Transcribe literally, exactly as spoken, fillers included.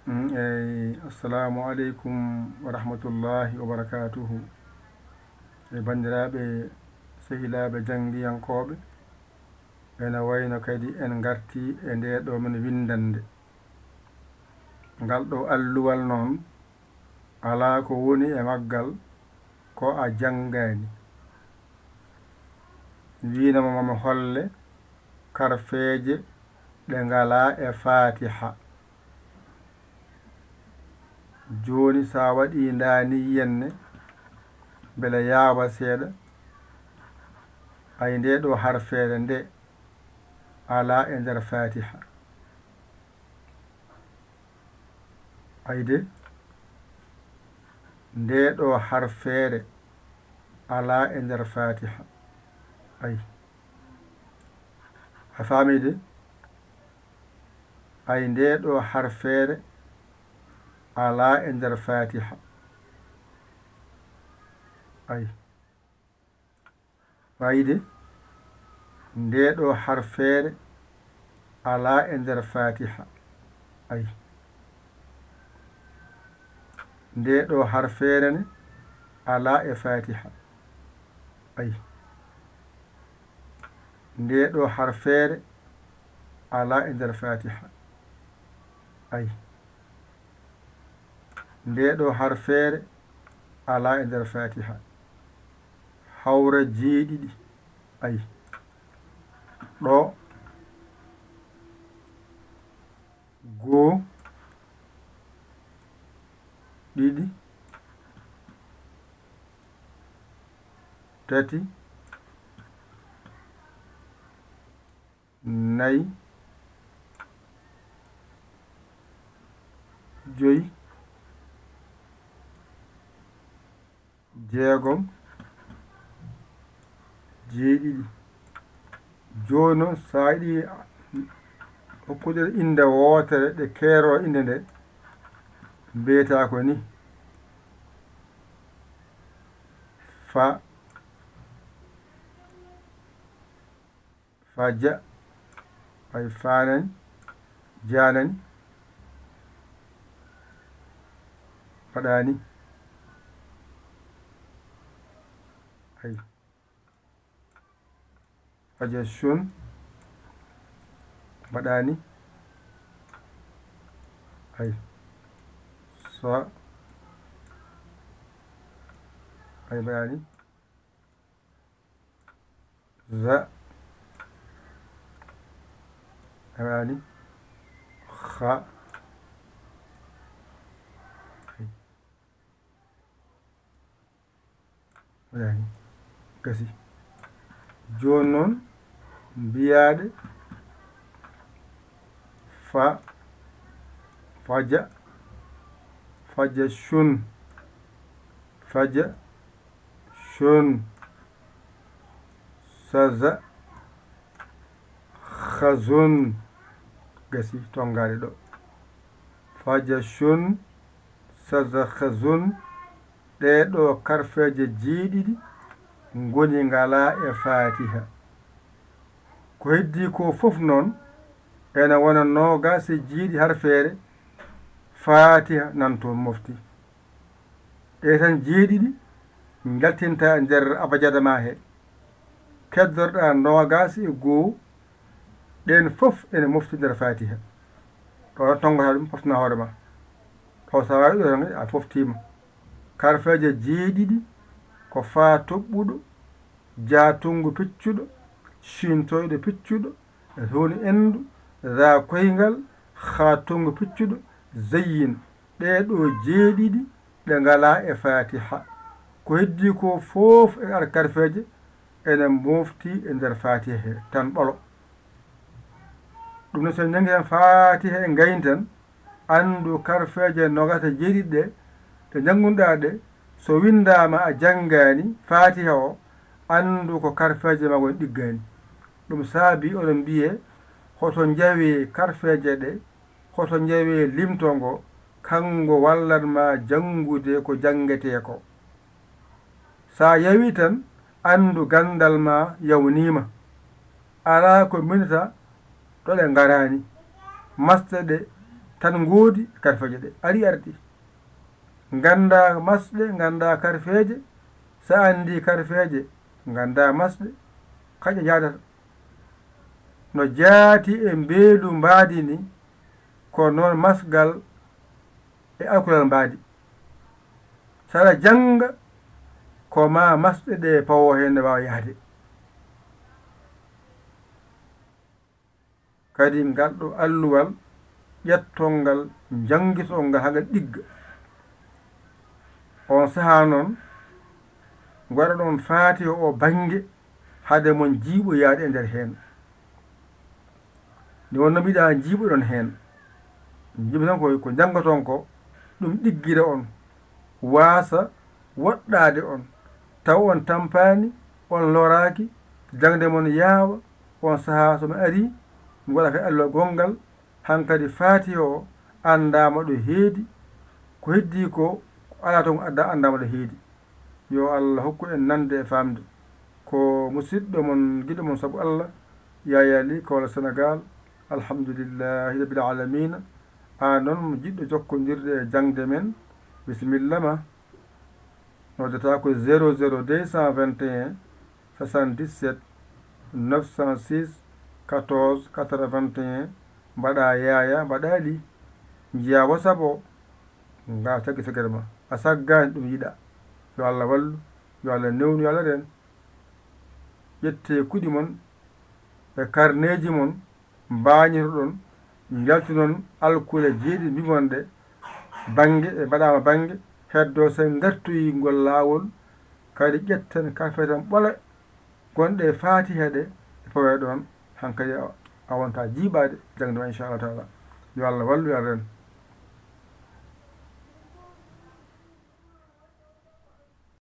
Mm, eyi, assalamu aleykum wa rahmatullahi wa barakatuhu. E banndiraaɓe, sehilaaɓe janngiyankooɓe, ene wayno kadi en ngartii e ndee ɗoo men winndannde. Ngal ɗoo alluwal noon, alaa ko woni e maggal ko a janngaani. Wiinama mami holle karfeeje ɗe ngalaa e Faatiha. Jooni, so a waɗii ndaa nii yenne, mbele yaawa seeɗa, ay, ndee ɗoo harfeere nde alaa e nder Faatiha. Ay de, ndee ɗoo harfeere alaa e nder Faatiha. Ay. A faamii de? Ay, ndee ɗoo harfeere alaa e nder Faatiha. Ay. Fayde, ndee ɗoo harfeere alaa e nder Faatiha. Ay. Ndee ɗoo harfeere ne alaa e Faatiha. Ay. Ndee ɗoo harfeere alaa e nder Faatiha. Ay. Ndee ɗoo harfeere alaa e nder Faatiha. Hawra jeeɗiɗi. Ay. Ɗo. Goo. Ɗiɗi. Tati. Nayi. Joyi. Jeegom. Jeeɗiɗi. Jooni noon, so a yiɗi hokkude innde wootere, ɗe keeroo innde nde, mbiyata ko ni: Fa, Faja, ay, faanani, jaanani, mbaɗaani, ay, faja sun, mbaɗaani, ay, sa, ay, mbaɗaani. Za. A waɗaani. Xa. Waɗaani. Gasi. Jooni noon, mbiyaaɗe fa, faja, faja sun, faja, shun, saza, khazun. Gasi, tonngaade ɗo. Faja shun, saza khazun. Ɗee ɗoo karfeeje jeeɗiɗi ngoni ngalaa e Faatiha. Ko heddii ko fof noon, ene wona noogaas e jeeɗiɗi harfeere Faatiha nan toon mofti. Ɗee tan jeeɗiɗi njaltinta e nder abajada ma he. Keddorɗaa noogaas e goo, ɗeen fof ene mofti nder Faatiha. Ɗo tan tonngotaa ɗum, poftanaa hoore ma. Ɗo so a waawi ɗo tan a foftiima. Karfeeje jeeɗiɗi ko faa toɓɓuɗo, jaa tonngu peccuɗo, ciin toyɗo peccuɗo, e toon enndu, daa koyngal, haa tonngu peccuɗo, zayyin. Ɗee ɗoo jeeɗiɗi ɗe ngalaa e Faatiha. Ko heddii ko fof e ar karfeeje ene mofti e nder Faatiha he tan ɓolo. Ɗum noon, so en njanngi tan Faatiha e ngayntan, anndu karfeeje noogaas e jeeɗiɗi ɗe, ɗe njanngunɗaa ɗe, so winndaama a janngaani Faatiha o, anndu ko karfeeje ma ngoni ɗiggaani. Ɗum saabii oɗon mbiyee, hoto njawee karfeeje ɗe, hoto njawee limto ngo, kanngo wallan ma janngude ko janngetee ko. So a yawii tan, anndu ganndal ma yawniima. Alaa ko minnata to ɗe ngaraani. Maste ɗe, tan ngoodi karfeeje ɗe ari ardi. Nganndaa masɗe, nganndaa karfeeje, so a anndi karfeeje, nganndaa masɗe, kaƴe njaadata. No jaati e mbeelu mbaadi ni, ko noon masgal e alkulal mbaadi. So aɗa jannga, ko ma masɗe ɗe pawo heen ne waawa yahde. Kadi ngal ɗo alluwal ƴettongal, njanngitonngal haa ngal ɗigga. On sahaa noon, waɗa ɗon faati o bannge hade mon jiiɓoyaade e nder heen. Nde wonno mbiɗa jiiɓoɗon heen, jiiɓi tan ko, ko njanngoton ko, ɗum ɗiggira on, waasa woɗɗaade on, taw on tampaani, on loraaki, jaŋde mon yaawa, on sahaa so mi arii, mi waɗa kadi alluwal gonngal, hankadi faati o anndaama ɗo heedi, ko heddii ko, ko alaa toon adda anndaama ɗo heedi. Yo Allah hokku en nande e faamde. Ko musiɗɗo mon, giɗo mon sabu Allah, Yaya Ly, Kaolack, Sénégal. Alhamdulillahi Rabbil Alamina. Aan noon mo jiɗɗo jokkondirde e jaŋde men, bisimilla ma. Noddata ko zéro zéro deux cent vingt et un, soixante-dix-sept, neuf cent six, quatorze, quatre-vingt-un. Mbaɗa Yaya, mbaɗa Ly. Njiya WhatsApp o, nga taggi sagere ma. A saggaani ɗum yiɗa. Yo Allah wallu, yo Allah newnu, yo Allah reen. Ƴettee kuɗi mon e karneeji mon, mbaañotoɗon, njaltinon alkule jeeɗiɗi mbimon ɗe, bannge e mbaɗaama bannge, heddo so en ngartoyi ngol laawol, kadi ƴetten kafeten ɓole gonɗe e faatiha ɗe, e pawe ɗon, hankadi a, a wonta jiiɓaade jaŋde ma, inchallahu taala. Yo Allah wallu, yo Allah reen.